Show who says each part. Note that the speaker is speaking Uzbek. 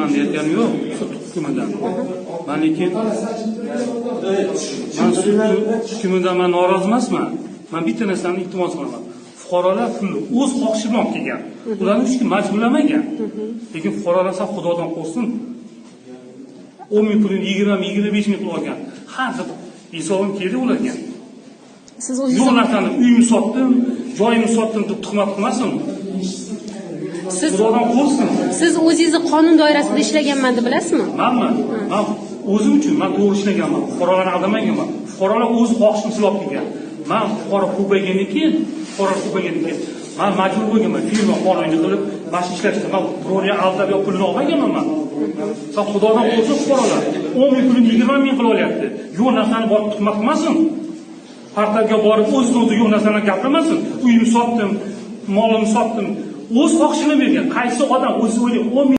Speaker 1: noroziman deyotganim yo'q sud hukmidan. Man lekin man sud hukmidan man norozi emasman. Man bitta narsani iltimos qilaman. Fuqarolar pulni o'z xohishi bilan olib kelgan. Ularni hech kim majburlamagan. Lekin fuqarolar sal Xudodan qo'rqsin. 10 ming pulini 20 ming, 25 ming qilib olgan. Har xil hisobim kerak ularga.
Speaker 2: Siz
Speaker 1: Yo'q
Speaker 2: o'zingiz
Speaker 1: narsani uyimni sotdim, joyimni sotdim deb tuhmat qilmasin.
Speaker 2: Siz
Speaker 1: Xudodan qo'rqsin.
Speaker 2: Siz o'zingizni qonun doirasida ishlaganman deb bilasizmi?
Speaker 1: Manmi? Man o'zim uchun man to'g'ri ishlaganman. Fuqarolarni aldamaganman. Fuqarolar o'z xohishini silab kelgan. Man fuqaro ko'paygandan keyin, fuqaro ko'paygandan keyin man majbur bo'lganman firma qonuniy qilib mana shu ishlashda. Man birovni aldab yo pulini olmaganman man. San Xudodan qo'rqsin fuqarolar. 10 ming pulini 20 ming qilib olyapti. Yo'q narsani borib tuhmat qilmasin. Portalga borib o'zini o'zi yo'q narsani gapirmasin. Uyimni sotdim, molimni sotdim. O'z xohishini bergan. Qaysi odam o'zi o'ylaydi 10 ming